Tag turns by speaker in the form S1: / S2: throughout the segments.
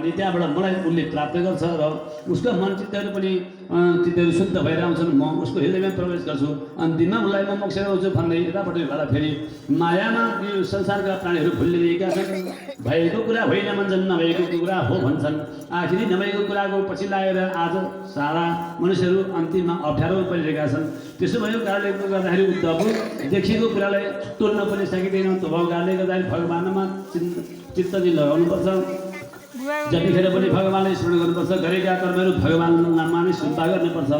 S1: अनि त्यहाँबाट मलाई उसले प्राप्त गर्छ र उसको मन चित्तहरू पनि चित्तहरू शुद्ध भएर आउँछन् म उसको हृदयमा प्रवेश गर्छु अन्तिममा उसलाई म मोक्ष आउँछु भन्दै यतापट्टि गर्दा फेरि मायामा यो संसारका प्राणीहरू भुलिरहेका छन् भएको कुरा होइन भन्छन् नभएको कुरा हो भन्छन् आखिरी नभएको कुराको पछि लागेर आज सारा मनुष्यहरू अन्तिममा अप्ठ्यारो परिरहेका छन् त्यसो भएको कारणले गर्दाखेरि उद्धवको देखिएको कुरालाई तोड्न पनि सकिँदैन त्यो भएको कारणले गर्दाखेरि भगवानमा चित्त चाहिँ लगाउनुपर्छ जतिखेर पनि भगवानलाई स्मरण गर्नुपर्छ गरेका कर्महरू भगवानको नाममा नै सुन्ता गर्नुपर्छ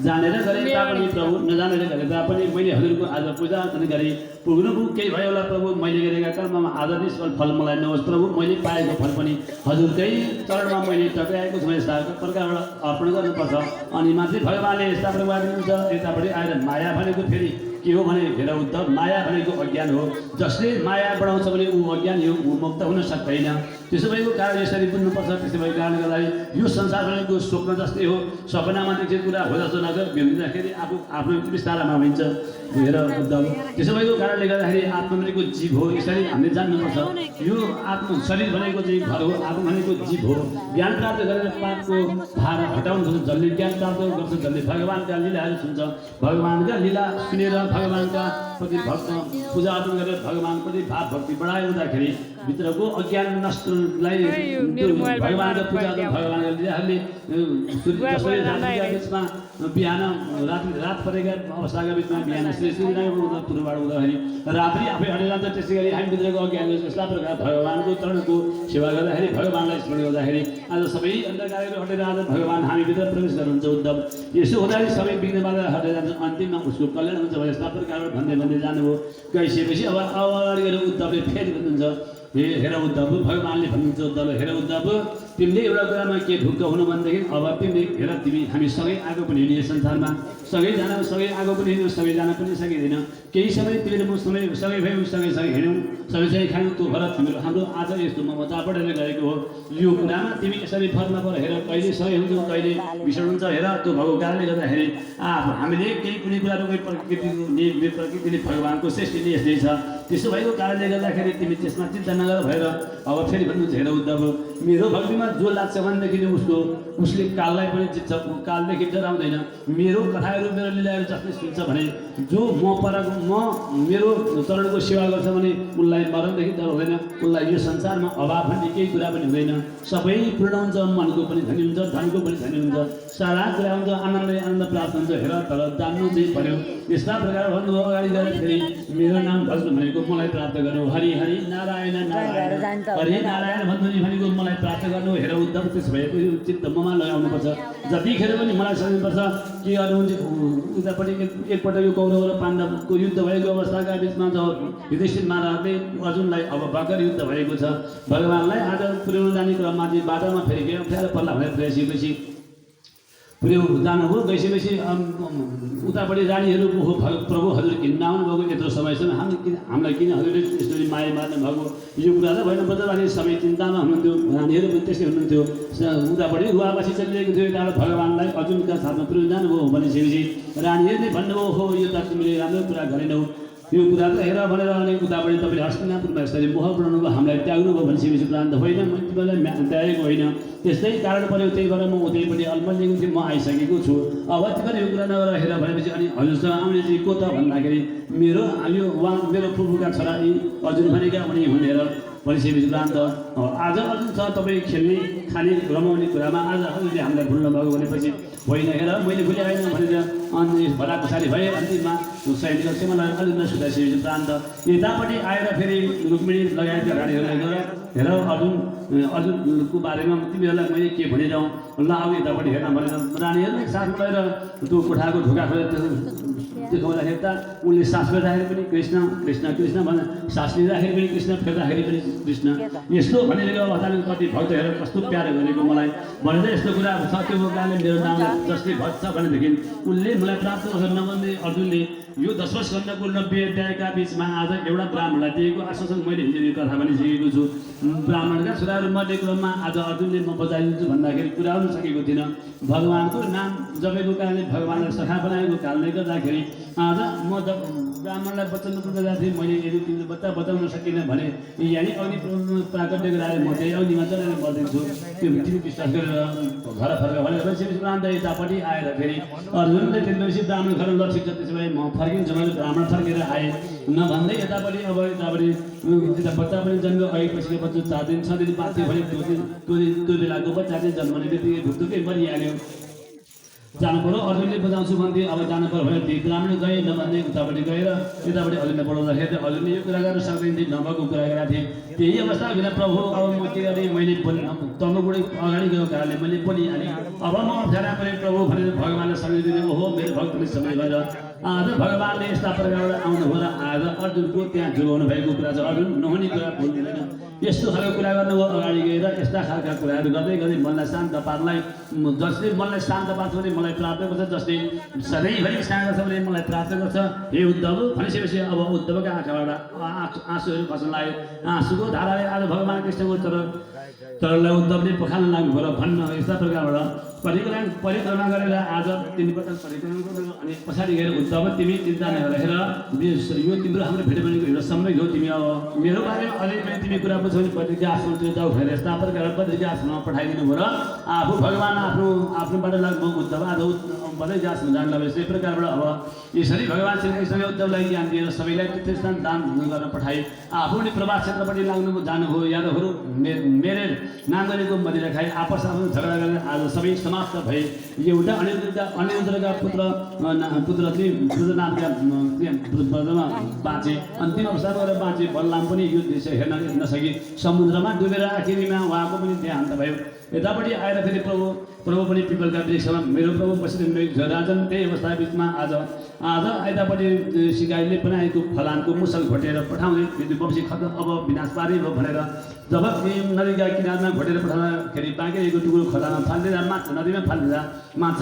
S1: जानेर गरे तापनि प्रभु नजानेर गरे तापनि मैले हजुरको आज पूजा अर्चना गरेँ पुग्नु केही भयो होला प्रभु मैले गरेका कर्ममा आज निष्फल फल मलाई नहोस् प्रभु मैले पाएको फल पनि हजुरकै चरणमा मैले टक्राएको छु यस्ता प्रकारबाट अर्पण गर्नुपर्छ अनि मात्रै भगवानले यस्ता प्रकार दिनुहुन्छ यतापट्टि आएर माया भनेको फेरि के हो भने हेर उद्धव माया भनेको अज्ञान हो जसले माया बढाउँछ भने ऊ अज्ञानी हो ऊ मुक्त हुन सक्दैन त्यसो भएको कारण यसरी बुझ्नुपर्छ त्यसो भएको कारणले गर्दाखेरि यो संसार भनेको स्वप्न जस्तै हो सपनामा देखेको कुरा हो जस्तो नगर भेटिँदाखेरि आफू आफ्नो विस्तारमा हुन्छ हेर उद्धव त्यसो भएको कारणले गर्दाखेरि आत्मा भनेको जीव हो यसरी हामीले जान्नुपर्छ यो आत्मा शरीर भनेको चाहिँ घर हो आत्मा भनेको जीव हो ज्ञान प्राप्त गरेर पापको भार हटाउनु जसले ज्ञान प्राप्त गर्छ जसले भगवानका लीलाहरू सुन्छ भगवानका लीला सुनेर भगवानका प्रति भक्त पूजा अर्चना गरेर भगवानप्रति भाव भक्ति बढाए हुँदाखेरि भित्रको अज्ञान नष्टलाई भगवानका पूजा भगवानका लीलाहरूले बिचमा बिहान रात परेका अवस्थाका बिचमा बिहान श्री सूर्यनारायणको पूर्वबाट हुँदाखेरि रात्रि आफै हटेर जान्छ त्यसै गरी हामी भित्रको अज्ञान यस्ता प्रकार भगवानको चरणको सेवा गर्दाखेरि भगवानलाई स्मरण गर्दाखेरि आज सबै अन्धकारहरू हटेर आज भगवान हामीभित्र प्रवेश गर्नुहुन्छ उद्धव यसो हुँदाखेरि सबै विघ्नबाट हटेर जान्छ अन्तिममा उसको कल्याण हुन्छ यस्ता प्रकारबाट भन्दै भन्दै जानुभयो गइसकेपछि अब अगाडि गएर उद्धवले फेरि भन्नुहुन्छ हेर उद्धव भगवानले भन्नुहुन्छ उद्धव हेर उद्धव तिमीले एउटा कुरामा के ढुक्क हुनु भनेदेखि अब तिमीले हेर तिमी हामी सँगै आगो पनि हिँड्ने संसारमा सँगै आगो पनि हिँड्यौँ सँगै जान पनि सकिँदैन केही समय तिमीले म सँगै भयौँ सँगै हिँड्यौँ सँगै खायौँ त्यो भएर तिमीहरू हाम्रो आज यस्तो ममता बढेर गएको हो यो कुरामा तिमी यसरी फर्मा पर हेर कहिले सँगै हुन्छौ कहिले भीषण हुन्छ हेर त्यो भएको कारणले गर्दाखेरि हामीले केही कुनै कुराहरू प्रकृतिले भगवानको सृष्टिले यस्तै छ त्यसो भएको कारणले गर्दाखेरि तिमी त्यसमा चिन्ता नगर भएर अब फेरि भन्नुहुन्छ हेर उद्धव मेरो भक्तिमा जो लाग्छ भनेदेखि उसले काललाई पनि जित्छ कालदेखि डराउँदैन मेरो कथाहरू मेरो लीलाहरू जसले सुन्छ भने जो मेरो चरणको सेवा गर्छ भने उसलाई मरणदेखि डर हुँदैन उसलाई यो संसारमा अभाव भन्ने केही कुरा पनि हुँदैन सबै पूर्ण हुन्छ मनको पनि धनी हुन्छ धनको पनि धनी हुन्छ सारा कुरा हुन्छ आनन्द प्राप्त हुन्छ हेर तर जान्नु चाहिँ पर्यो यस्ता प्रकार भन्नुभयो अगाडि गएर फेरि मेरो नाम भज्नु भनेको मलाई प्राप्त गर्नु हरि हरि नारायण नारायण हरि नारायण भन्नु भनेको मलाई प्राप्त गर्नु हेर उद्धव त्यसो भएको चित्त ममा लगाउनुपर्छ जतिखेर पनि मलाई सम्झनुपर्छ के गर्नुहुन्छ उतापट्टि एकपल्ट यो कौरव र पाण्डवको युद्ध भएको अवस्थाका बिचमा जब युधिष्ठिर महाराजले अर्जुनलाई अब भर्खर युद्ध भएको छ भगवानलाई आज पुर्याउन जाने क्रममा चाहिँ बाटोमा फेरि के अप्ठ्यारो पर्ला भनेर प्रयासिएपछि पुर्याउ जानुभयो गइसकेपछि उतापट्टि रानीहरू प्रभु हजुर किन्न आउनुभएको यत्रो समयसम्म हामीलाई किन हजुरले यसरी माया मार्नु भएको यो कुरा त भएन बजारवासी सबै चिन्तामा हुनुहुन्थ्यो रानीहरू पनि त्यस्तै हुनुहुन्थ्यो उतापट्टि रुवावासी चलिरहेको थियो यताबाट भगवानलाई अर्जुनका साथमा पुर्याउनु जानुभयो भनेपछि रानीहरूले भन्नुभयो हो यो त तिमीले राम्रो कुरा गरेनौ यो कुरा त हेर भनेर अनि उतापट्टि तपाईँले हस्तिनापुरमा यसरी मोह बनाउनु भयो हामीलाई त्याग्नु भयो भनेपछि प्रान्त होइन म तिमीलाई त्यागेको होइन त्यस्तै कारण पऱ्यो त्यही भएर म उतैपट्टि अल्मलिएको थिएँ म आइसकेको छु अब तिमीले यो कुरा नगर हेर भनेपछि अनि हजुरसँग आउने चाहिँ को त भन्दाखेरि मेरो फुपूका छोरा यी अर्जुन भनेका उनी हुनेर भनेपछि प्रान्त आज अर्जुन छ तपाईँ खेल्ने खाने रमाउने कुरामा आज हजुरले हामीलाई भुल्नु भएको भनेपछि होइन हेर मैले भुले होइन भनेर अनि भरा पछाडि भए अन्तिममा सैनिक सीमालाई अलिक सुधाइसकेपछि प्रान्त यतापट्टि आएर फेरि रुक्मिणी लगायतका रानीहरूलाई गएर हेर अर्जुनको बारेमा तिमीहरूलाई मैले के भनिरहँ ल अब यतापट्टि हेर्न भनेर रानीहरूले साथ लगाएर त्यो कोठाको ढोका खोलेर देखाउँदाखेरि त उनले सास फेर्दाखेरि पनि कृष्ण कृष्ण कृष्ण भने सास लिँदाखेरि पनि कृष्ण फेर्दाखेरि पनि कृष्ण यस्तो भनेर अवस्थाले कति भक्तहरू कस्तो प्यारो गरेको मलाई भनेर यस्तो कुरा छ त्यो कारणले मेरो नाम जसले भक्त भनेदेखि उनले मलाई प्राप्त गर्छ नभन्दै अर्जुनले यो 10 स्कन्धको 90 अध्यायका बिचमा आज एउटा ब्राह्मणलाई दिएको आश्वासन मैले हिजो कथा भनिसकेको छु ब्राह्मणका छोराहरू मर्ने क्रममा आज अर्जुनले म बजाइदिन्छु भन्दाखेरि कुरा हुन सकेको थिएन भगवानको नाम जपेको कारणले भगवानलाई सखा बनाएको कारणले गर्दाखेरि आज म जब ब्राह्मणलाई वचन दिँदै जाँदा थिएँ मैले यदि तिमीले बच्चा बचाउन सकिनँ भने यहाँनिर अग्नि प्राकट्य गराएर म त्यही अग्निमा जलाएर मर्दिन्छु त्यो तिमी विश्वास गरेर घर फर्क भनेर ब्राह्मण यतापट्टि आएर फेरि अर्जुनले त्यसपछि ब्राह्मण घर ल ठिक छ त्यसो भए म फर्किन्छु भने ब्राह्मण फर्केर आएँ नभन्दै यतापट्टि अब यतापट्टि यता बच्चा पनि जन्म आएपछि बच्चा 4 दिन 6 दिन बाँच्यो भने त्यो बेलाको बच्चा चाहिँ जन्मने बित्तिकै ढुकढुकै मरिहाल्यो जानु पर्यो अर्जुनले बजाउँछु भन्थे अब जानु पर्यो भने ती ब्राह्मण गए नभन्दै उतापट्टि गएर यतापट्टि अर्जुनले बोलाउँदाखेरि अर्जुनले यो कुरा गर्न सक्दैन थिए नभएको कुरा गरेका थिए त्यही अवस्था होइन प्रभु अब म के गरेँ मैले तम्बुबुढी अगाडि गएको कारणले मैले बोलिहालेँ अब म अप्ठ्यारा परेँ प्रभु भनेर भगवान्लाई सम्झिदिने ओहो मेरो भक्तले समय गरेर आज भगवान्ले यस्ता प्रकारबाट आउनुभयो र आज अर्जुनको त्यहाँ जोगाउनु भएको कुरा छ अर्जुन नहुने कुरा बोल्दैन यस्तो खालको कुरा गर्नुभयो अगाडि गएर यस्ता खालका कुराहरू गर्दै गर्दै मनलाई शान्त पार्नलाई जसले मनलाई शान्त पार्छ भने मलाई प्राप्त गर्छ जसले सधैँभरि शान्त छ भने मलाई प्राप्त गर्छ हे उद्धव भनिसकेपछि अब उद्धवका आँखाबाट आँसुहरू खस्न लाग्यो आँसुको धाराले आज भगवान् कृष्णको तरलाई उद्धवले पखाल्न लाग्नु भयो भन्न यस्ता प्रकारबाट परिक्रमा गरेर आज 3 पटक परिक्रमा गरेर अनि पछाडि गएर उद्धव तिमी चिन्ता नगरेर यो तिम्रो हाम्रो भेट बनेको हिँड्न सम्मै हो तिमी अब मेरो बारेमा अझै पनि तिमी कुरा बुझ्छौ भने पत्रिका आश्रमतिर जाऊ भनेर यस्ता प्रकार पत्रिका आश्रममा पठाइदिनु भयो र आफू भगवान् आफ्नोबाट लाग्नु उद्धव आज पत्रिका आश्रम जानु लाग्यो यस्तै प्रकारबाट अब यसरी भगवान् श्रीकृष्णले उद्धवलाई ज्ञान दिएर सबैलाई तीर्थस्थान दान गर्न पठाए आफू पनि प्रवास क्षेत्रपट्टि लाग्नु जानुभयो यादवहरू मेरे नाङ्गलीको मदिरा खाए आपस आफ्नो झगडा गरेर आज सबै समाप्त भए एउटा अनिरुद्धका पुत्र चाहिँ रुद्रनाथका बाँचे अन्तिम अवस्थामा गएर बाँचे बलराम पनि यो दृश्य हेर्न नसके समुद्रमा डुबेर आखिरीमा उहाँको पनि देहान्त भयो यतापट्टि आएर फेरि प्रभु पनि पिपलका वृक्षमा मेरो प्रभु बसिरहनु राजन त्यही अवस्था बिचमा आज यतापट्टि सिकाइले बनाएको फलानको मुसल घोटेर पठाउने वंशी खत्तम अब विनाश पारी भयो भनेर जब नदीका किनारमा घोटेर पठाउँदाखेरि बाँकी रहेको टुक्रो खोलामा फाल्दिँदा नदीमा फाल्दिँदा माछा